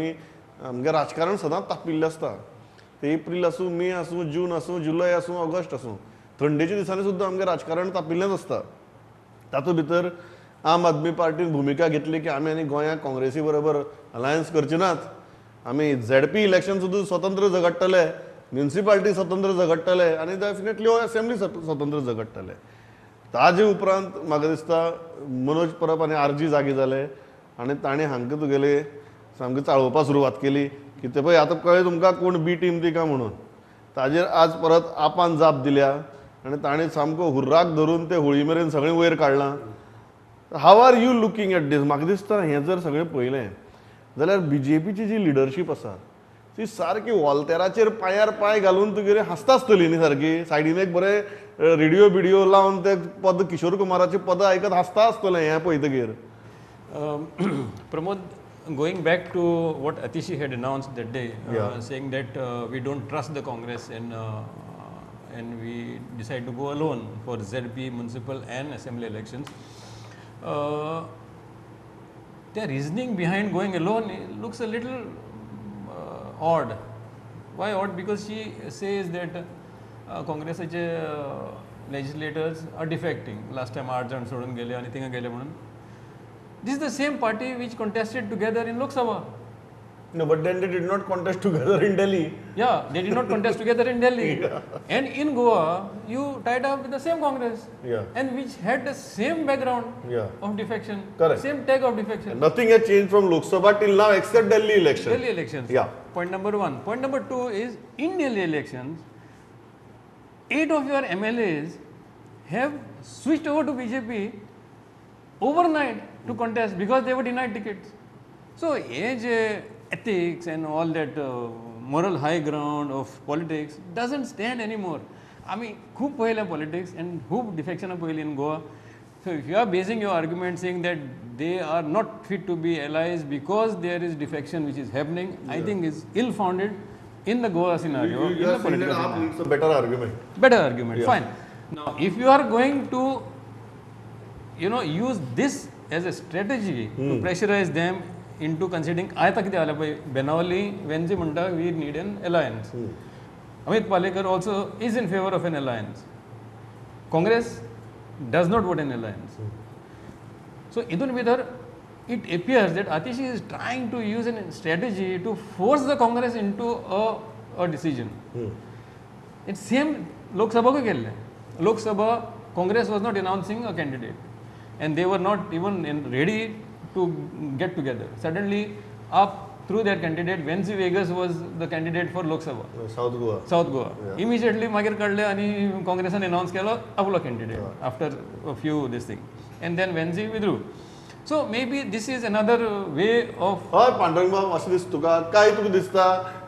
दिसांनी आमगें राजकारण सदांच तापिल्लें आसता. ते एप्रील आसूं, मे आसूं, जून आसूं, जुलय आसूं, ऑगस्ट आसूं, थंडेच्या दिसांनी सुद्दां आमगें राजकारण तापिल्लेंच आसता. तातूंत भितर आम आदमी पार्टीन भुमिका घेतली की आमी आनी गोंयांत काँग्रेसी बरोबर अलायन्स करचे नात, आमी झेडपी इलेक्शन सुद्दां स्वतंत्र झगडटले, म्युनिसिपालिटी स्वतंत्र झगडटले आनी डेफिनेटली हो असेंब्ली स्वतंत्र झगडटले. ताजे उपरांत म्हाका दिसता मनोज परब आनी आरजी जागे जाले आनी ताणें हांकां तुगेले सामकें चाळोवपाक सुरवात केली की ते पळय आतां कळ्ळें तुमकां कोण बी टीम ती काय म्हणून. ताजेर आज परत आपान जाप दिल्या आनी ताणें सामको हुर्राक धरून ते होळी मेरेन सगळें वयर काडलां. How are you looking at this? म्हाका दिसता हें जर सगळें पळयलें जाल्यार बीजेपीची जी लिडरशीप आसा ती सारकी वॉल्तेराचेर पांयार पांय घालून तुगेली हांसता आसतली न्ही, सारकी सायडीन एक बरें रेडियो बिडियो लावन ते पद किशोर कुमाराचे पद आयकत हांसता आसतलें हें पळयतकीर. Pramod, going back to what Atishi had announced that day, saying that we don't trust the Congress and we decide to go alone for ZP, municipal and assembly elections. Their reasoning behind going alone looks a little odd. Why odd? Because she says that Congress legislators are defecting. Last time 8 जण सोडून गेले आणि थिंगा गेले म्हणून. This is the same party which contested together in Lok Sabha. No, but then they did not contest together in Delhi. Yeah, they did not contest together in Delhi. Yeah. And in Goa, you tied up with the same Congress. Yeah. And which had the same background of defection. Correct. Same tag of defection. And nothing has changed from Lok Sabha till now except Delhi elections. Delhi elections. Yeah. Point number one. Point number two is, in Delhi elections, 8 of your MLAs have switched over to BJP overnight to contest because they were denied tickets. So, age, ethics and all that moral high ground of politics doesn't stand anymore. I mean, खूब पळयलें politics and खूब defection पळयली in Goa. So, if you are basing your argument saying that they are not fit to be allies because there is defection which is happening, I think is ill-founded in the Goa scenario. You are saying that AAP needs a better argument. Better argument, fine. Now, if you are going to, you know, use this as a strategy to pressurize them into considering, आयता कितें जालें पळय, बेनावली वेन्जी म्हणटा we need an alliance. Amit Palekar also is in favour of an alliance. Congress does not want an alliance. So हितून भितर it appears that Atishi is trying to use an strategy to force the Congress into a decision. It's same Lok Sabha केल्लें. Lok Sabha, Congress was not announcing a candidate and they were not even ready to get together. Suddenly, up through their candidate, Venzi Vegas was the candidate for Lok Sabha. South Goa. South Goa. Yeah. Immediately, मागीर काडले आनी Congressan announce केलो आपलो candidate after a few this thing. And then Venzi withdrew. So maybe this is another way of... हय पांडुरंग बाब, अशें दिसता तुका काय तुका दिसता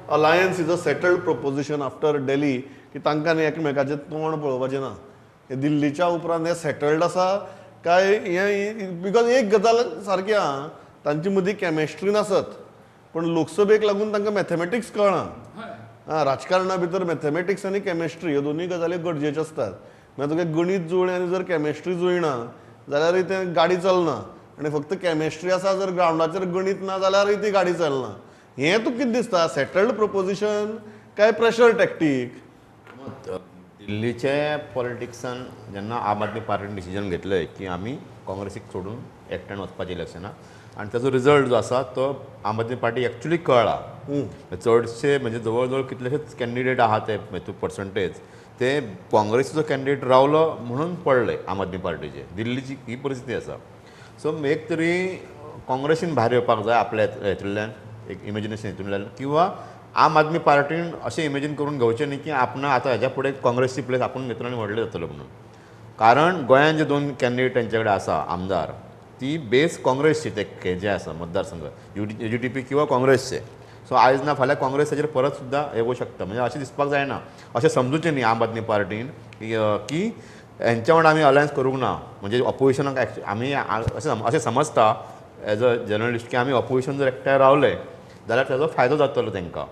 alliance is a settled proposition after Delhi की तांकां न्ही एकमेकाचें तोंड पळोवपाचें ना, हे दिल्लीच्या उपरांत हें सेटल्ड आसा काय हें? Because एक गजाल सारकी आहा, तांचे मदीं केमेस्ट्री नासत पण लोकसभेक लागून तांकां मॅथमॅटिक्स कळना. आं, राजकारणा भितर मॅथमॅटिक्स आनी केमेस्ट्री ह्यो दोनूय गजाली गरजेच्यो आसतात. म्हळ्यार तुगे गणीत जुळ्ळें आनी जर केमेस्ट्री जुळना जाल्यारय तें गाडी चलना, आनी फक्त केमेस्ट्री आसा जर ग्रावंडाचेर गणीत ना जाल्यारय ती गाडी चलना. हें तुका कितें दिसता, सेटल्ड प्रोपोजिशन काय प्रेशर टॅक्टीक? दिल्लीचे पॉलिटिक्सान जेन्ना आम आदमी पार्टीन डिसिजन घेतलें की आमी काँग्रेसीक सोडून एकट्यान वचपाचें इलेक्शनाक, आनी ताचो रिजल्ट जो आसा तो आम आदमी पार्टी एक्चुली कळ्ळा. चडशे म्हणजे जवळ जवळ कितलेशेच कॅन्डिडेट आहा ते पर्संटेज ते काँग्रेसीचो कॅन्डिडेट रावलो म्हणून पडले आम आदमी पार्टीचे. दिल्लीची ही परिस्थिती आसा. सो एक तरी काँग्रेसीन भायर येवपाक जाय आपल्या हेतूंतल्यान, एक इमेजिनेशन हितूंतल्यान, किंवा आम आदमी पार्टीन अशें इमेजीन करून घेवचें न्ही की आपण आतां हेज्या फुडें काँग्रेसची प्लेस आपूण घेतलो आनी व्हडलें जातलो म्हणून. कारण गोंयांत जे 2 कॅन्डिडेट तेंचे कडेन आसा आमदार, ती बेस काँग्रेसची, ते जे आसा मतदारसंघ यू डी पी किंवा काँग्रेसचे. सो आयज ना फाल्यां काँग्रेस ताजेर परत सुद्दां येवं शकता. म्हणजे अशें दिसपाक जायना, अशें समजूचें न्ही आम आदमी पार्टीन की हेंच्या वांगडा आमी अलायन्स करूंक ना. म्हणजे ऑपोजिशनाक आमी अशें समजता एज अ जर्नलिस्ट की आमी ऑपोजिशन जर एकठांय रावले जाल्यार ताजो फायदो जातलो तांकां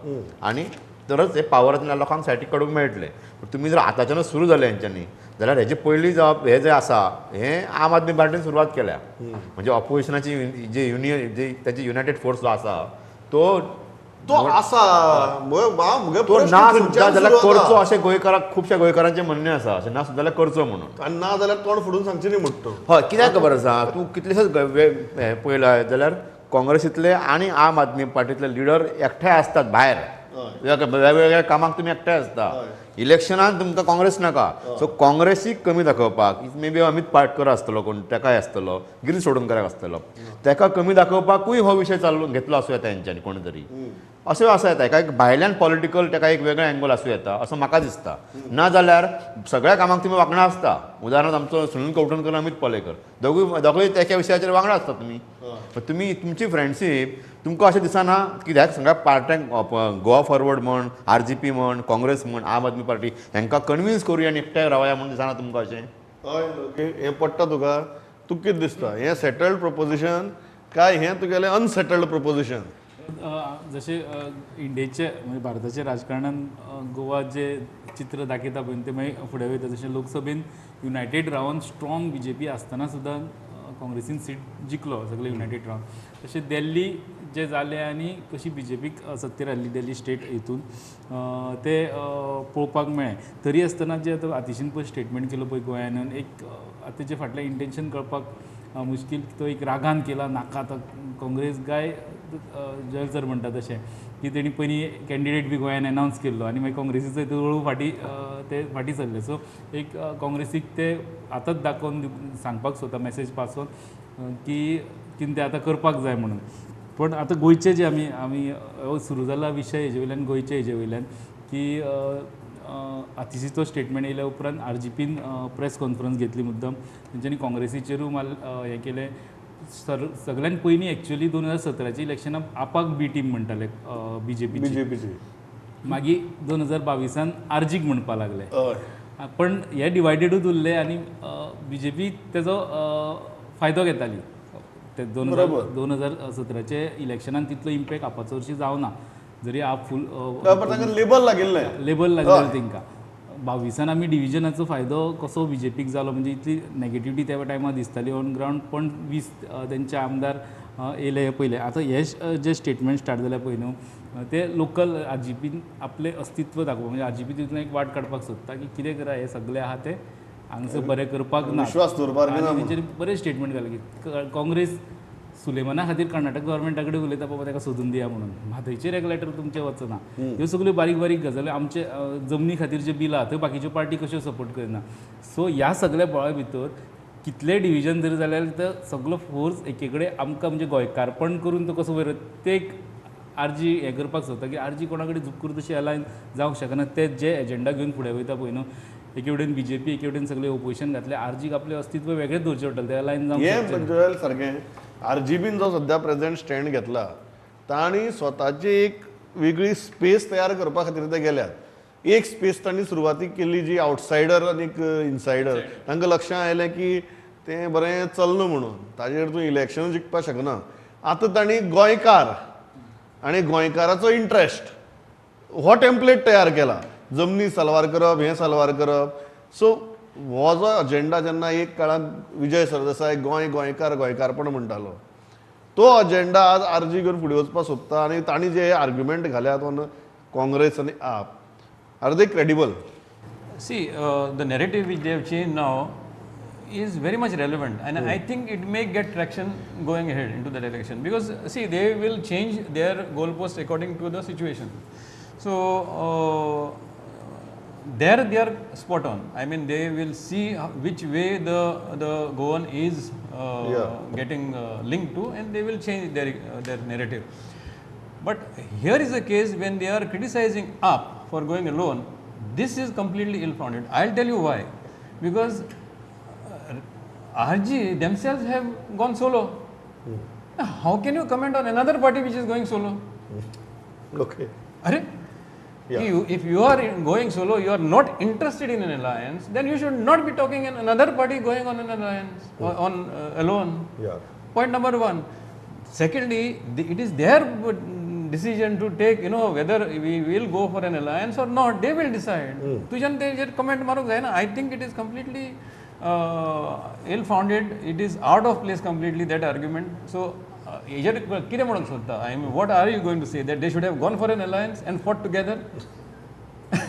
आनी तरच हे पावरांतल्या लोकांक सायडीक काडूंक मेळटलें. तुमी जर आतांच्यानूच सुरू जाले हेंच्यांनी जाल्यार हेजे पयलीं जावप हें जें आसा हें आम आदमी पार्टीन सुरवात केल्या. म्हणजे ऑपोजिशनाची जे युनियन जे तांची युनायटेड फोर्स जो आसा तो तो आसा तो ना सुद्दां जाल्यार करचो अशें गोंयकाराक खुबश्या गोंयकारांचें म्हणणें आसा, अशें ना सुद्दां जाल्यार करचो म्हणून, आनी ना जाल्यार तोंड फुडून सांगचें न्ही म्हणटा तो. हय, कित्याक खबर आसा, तूं कितलेशेच पळयला जाल्यार काँग्रेसींतले आनी आम आदमी पार्टींतले लिडर एकठांय आसतात भायर, वेगवेगळ्या कामाक तुमी एकठांय आसता. इलेक्शनान तुमकां काँग्रेस नाका, सो काँग्रेसीक कमी दाखोवपाक मे बी अमीत पाटकर आसतलो कोण, ताकाय आसतलो, गिरीश चोडणकाराक आसतलो, ताका कमी दाखोवपाकूय हो विशय चालू घेतलो आसूं येता तेंच्यांनी कोण तरी, अशें आसूं येता. एका एक भायल्यान पॉलिटिकल ताका एक वेगळो एंगल आसूं येता असो म्हाका दिसता. ना जाल्यार सगळ्या कामाक तुमी वांगडा आसता. उदाहरणार्थ आमचो सुनील कवठणकर, अमीत पालेकर, दोगूय एका विशयाचेर वांगडा आसता तुमी. तुमी तुमची फ्रेंडशीप तुमकां अशें दिसना की ह्या सगळ्या पार्ट्यांक गोवा फॉरवर्ड म्हण, आरजीपी म्हण, काँग्रेस म्हण, आम आदमी पार्टी हांकां कन्विन्स करुया आनी एकठांय रावया म्हूण दिसना तुमकां अशें? हय, ओके, हें पडटा तुका, तुका कितें दिसता हें सेटल्ड प्रोपोजिशन काय हें तुगेलें अनसेटल्ड प्रोपोजिशन? जशें इंडियेचे म्हणजे भारताच्या राजकारणान गोवा जे चित्र दाखयता पळय तें मागीर फुडें वयता. जशें लोकसभेन युनायटेड रावन स्ट्रॉंग बीजेपी आसतना सुद्दां काँग्रेसीन सीट जिखलो सगळे युनायटेड रावन. तशें दिल्ली जें जालें आनी कशी बीजेपीक सत्तेर हाडली दिल्ली स्टेट हितून तें पळोवपाक मेळ्ळें. तरी आसतना जें आतां आतिशीन पळय स्टेटमेंट केलो पळय गोंयान, एक आतां तेजे फाटलें इंटेन्शन कळपाक मुश्कील. तो एक रागान केला नाका आतां काँग्रेस गाय जयल सर म्हणटा तशें की तेणी पयलीं कॅन्डिडेट बी गोंयान एनावन्स केल्लो आनी मागीर काँग्रेसीचो हळू फाटीं ते फाटीं सरले. सो एक काँग्रेसीक ते आतांच दाखोवन सांगपाक सोदता मॅसेज पास ऑन की कितें ते आतां करपाक जाय म्हणून. पण आतां गोंयचे जे आमी आमी सुरू जाला विशय हेजे वयल्यान, गोंयचे हेजे वयल्यान की आतिशीचो स्टेटमेंट येयल्या उपरांत आरजीपीन प्रेस कॉन्फरन्स घेतली मुद्दम, तेंच्यांनी काँग्रेसीचेरूय माल हें केलें. सगळ्यान पयलीं एक्चुअली 2017 इलेक्शनाक आपाक बी टीम म्हणटाले बीजेपीची, मागीर 2022 आरजीक म्हणपाक लागले. पण हे डिवायडेडूच उरले आनी बीजेपी तेजो फायदो घेताली. ते 2017 इलेक्शनान तितलो इम्पॅक्ट आपाचो हरशीं जावना, जरी आप फूल लेबल लागिल्लें, लेबल लागिल्लें तेंकां. 22 आमी डिविजनाचो फायदो कसो बीजेपीक जालो म्हणजे इतली नेगेटिविटी त्या टायमार दिसताली ऑन ग्रावंड, पण 20 तेंचे आमदार येयले हे पयले. आतां हे जे स्टेटमेंट स्टार्ट जाले पळय न्हू ते लोकल आरजीपीन आपलें अस्तित्व दाखोवपाक, म्हणजे आरजीपी तितून एक वाट काडपाक सोदता की कितें करा हे सगळे आहा ते हांगसर बरें करपाक ना, विश्वास दवरपाक ना. तेंचेर बरें स्टेटमेंट घालें की काँग्रेस सुलेमाना खातीर कर्नाटक गव्हर्मेंटा कडेन उलयता बाबा ताका सोदून दिया म्हणून, म्हादयचे रेगुलेटर तुमचें वचना. ह्यो सगल्यो बारीक बारीक गजाली आमचे जमनी खातीर जे बिलां थंय बाकीच्यो पार्टी कश्यो सपोर्ट करिना. सो ह्या सगल्या बोळा भितर कितले डिविजन जरी जाल्यार तर सगलो फोर्स एके कडेन आमकां म्हणजे गोंयकारपण करून तो कसो वयर ते एक आरजी हें करपाक सोदता की आरजी कोणा कडेन झुकूर तशी अलायन जावंक शकना. ते जे एजेंडा घेवन फुडें वयता पळय न्हू, एके वटेन बीजेपी एके वटेन सगळे ओपोजिशन घातले, आरजीक आपलें अस्तित्व वेगळेंच दवरचें पडटलें, ते अलायन जावंक हें सारकें. आरजीबीन जो सद्या प्रेझेंट स्टँड घेतला तांणी स्वताची एक वेगळी स्पेस तयार करपा खातीर ते गेल्यात. एक स्पेस तांणी सुरवातीक केली जी आवटसायडर आनी इनसायडर, तांकां लक्षांत आयलें की तें बरें चलना म्हणून ताजेर तूं इलेक्शन जिखपाक शकना. आतां तांणी गोंयकार आनी गोंयकाराचो इंट्रस्ट हो टेम्पलेट तयार केला, जमनी सलवार करप, हें सलवार करप. सो हो जो अजेंडा जेन्ना एक काळांत विजय सरदेसाय गोंय गोंयकार गोंयकारपण म्हणटालो तो अजेंडा आज आरजी घेवन फुडें वचपाक सोदता आनी तांणी जे आर्ग्युमेंट घाल्यात ऑन काँग्रेस आनी AAP, are they credible? See, the narrative which they have change now is very much relevant, and I think it may get traction going ahead into that election, because see, they will change their goalpost according to the situation. So there they are spot on. I mean, they will see which way the Goan is getting linked to, and they will change their narrative. But here is a case when they are criticizing AAP for going alone. This is completely ill-founded. I'll tell you why. Because RG themselves have gone solo. How can you comment on another party which is going solo? Okay. Arey? Yeah. If you are going solo, you are not interested in an alliance, then you should not be talking in another party going on an alliance, on alone. Yeah. Point number one. Secondly, it is their decision to take, you know, whether we will go for an alliance or not. They will decide. Tujan te comment maruk jai na. I think it is completely ill-founded. It is out of place completely, that argument. So हेजेर कितें म्हणूंक सोदता? I mean, what are you going to say, that they should have gone for an alliance and fought together?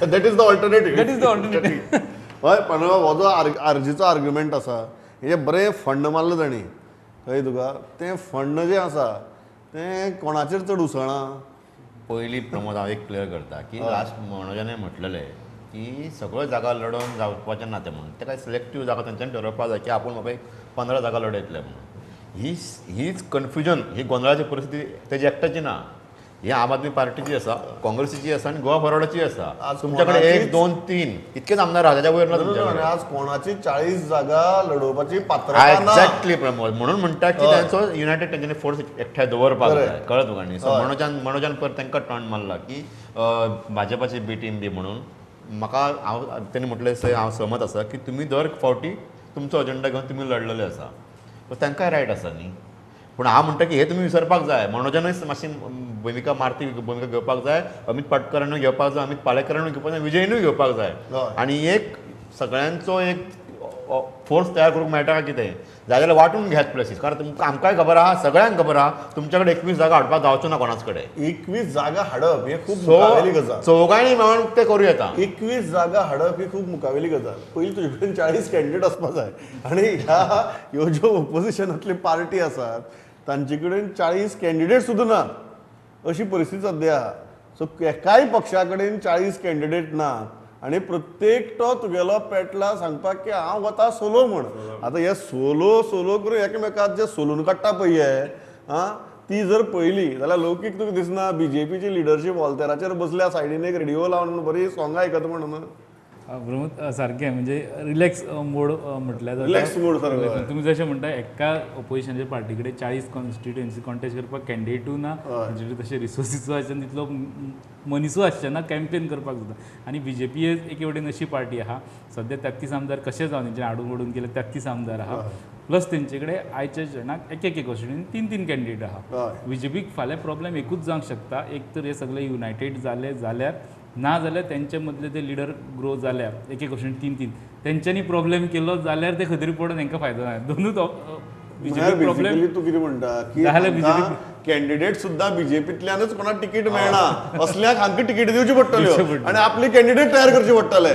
That is the alternative. That is the alternative. हय, पण हो जो आरजीचो argument आसा, हेजें बरें फंड मारलें तांणी, कळ्ळें तुका? तें फंड जें आसा तें कोणाचेर चड उसळना. पयलीं प्रमोद, हांव एक क्लियर करता की लास्ट मनोजाने म्हटलेलें की सगळ्यो जागा लडोवन जावपाचें ना तें म्हणून. ते काय सिलेक्टीव जागा तेंच्यांनी ठरोवपाक जाय की आपूण बाबा एक 15 जागा लडयतले म्हणून. ही हीच कन्फ्युजन, ही गोंदळाची परिस्थिती तेजी एकट्याची ना, ही आम आदमी पार्टीची आसा, काँग्रेसीची आसा आनी गोवा फॉरवर्डाची आसा. आज तुमच्याकडे 1 कोणाचीच- 2 3 इतकेच आमदार आहा, त्याच्या वयर ना आणि तुमच्याकडे. आज कोणाची 40 जागा लढोवपाची पात्रता ना. एक्झॅक्टली प्रमोद, म्हणून म्हणटा की त्यांचो युनायटेड तेंच्यांनी फोर्स एकठांय दवरपाक बरें. जाय, कळ्ळें तुका न्ही? सो मनोजान परत तांकां टर्न मारला की भाजपाची बी टीम बी म्हणून. म्हाका हांव तेणी म्हटलें सय हांव सहमत आसा की तुमी दर फावटी तुमचो अजेंडा घेवन तुमी लडलेले आसा, सो तांकांय रायट आसा न्ही. पूण हांव म्हणटा की हे तुमी विसरपाक जाय. मनोजानूय मातशी भुमिका मारती भुमिका घेवपाक जाय, अमित पाटकरानूय घेवपाक जाय, अमित पालेकरानूय घेवपाक जाय, विजयनूय घेवपाक जाय. आनी एक सगळ्यांचो एक फोर्स तयार करूंक मेळटा काय कितें, जाय जाल्यार वांटून घेयात प्लेसीस, कारण तुमकां आमकांय खबर आहा, सगळ्यांक खबर आहा, तुमच्या कडेन 21 जागा हाडपाक जावचो ना कोणाच कडेन. 21 जागा हाडप हे खूब मुखावेली गजाल. चौगांनी मेळून ते करूं येता. 21 जागा हाडप ही खूब मुखावेली गजाल. पयलीं तुजे कडेन 40 कॅन्डिडेट आसपाक जाय आनी ह्यो ज्यो ओपोजिशनांतली पार्टी आसात तांचे कडेन 40 कॅन्डिडेट सुद्दां ना, अशी परिस्थिती सद्या आहा. सो एकाय पक्षा कडेन 40 कॅन्डिडेट ना आनी प्रत्येक तो तुगेलो पेटला सांगपाक की हांव वता सोलो म्हण. आतां हे सोलो सोलो करून एकामेकाक जे सोलून काडटा पळय हे, आं, ती जर पळयली जाल्यार लौकीक तुका दिसना बीजेपीची लिडरशीप वॉल्तेराचेर बसल्या सायडीन एक रेडिओ लावन बरी सोंगां आयकता म्हणून. प्रमोद, सारकें, म्हणजे रिलॅक्स मोड म्हटल्यार जाता. रिलॅक्स मोड सारको, हय. तुमी जशें म्हणटा एका ओपोजिशनाच्या पार्टी कडेन 40 कॉन्स्टिट्युएन्सी कॉन्टेस्ट करपाक कॅन्डिडेटूय ना, तेंचे कडेन तशे रिसोर्सीसूय आसचे ना, तितलो मनिसूय आसचे ना कॅम्पेन करपाक सुद्दां. आनी बीजेपी एके वटेन अशी पार्टी आहा, सद्या 33 आमदार कशे जावन तेंच्यानी हाडून वडून केले 33 आमदार आहा, प्लस तेंचे कडेन आयच्या जणाक एक एक कॉन्स्टिट्युएन्सी 3-3 कॅन्डिडेट आहा. बीजेपीक फाल्यां प्रॉब्लेम एकूच जावंक शकता, एक तर हे सगळे युनायटेड जाले जाल्यार, ना जाल्यार तेंचे मदले ते लिडर ग्रो जाल्यार एक एक कॉन्स्टिट्युएन्सी 3-3 तेंच्यांनी प्रॉब्लेम केलो जाल्यार ते खंय तरी पडून हेंकां फायदो ना. दोनूच म्हणल्यार प्रॉब्लेम बेसिकली तूं कितें म्हणटा की जाल्यार बीजेपी कॅन्डिडेट सुद्दां बीजेपींतल्यानच कोणाक तिकीट मेळना, असल्याक हांकां तिकीट दिवची पडटल्यो आनी आपली कॅन्डिडेट तयार करचे पडटले.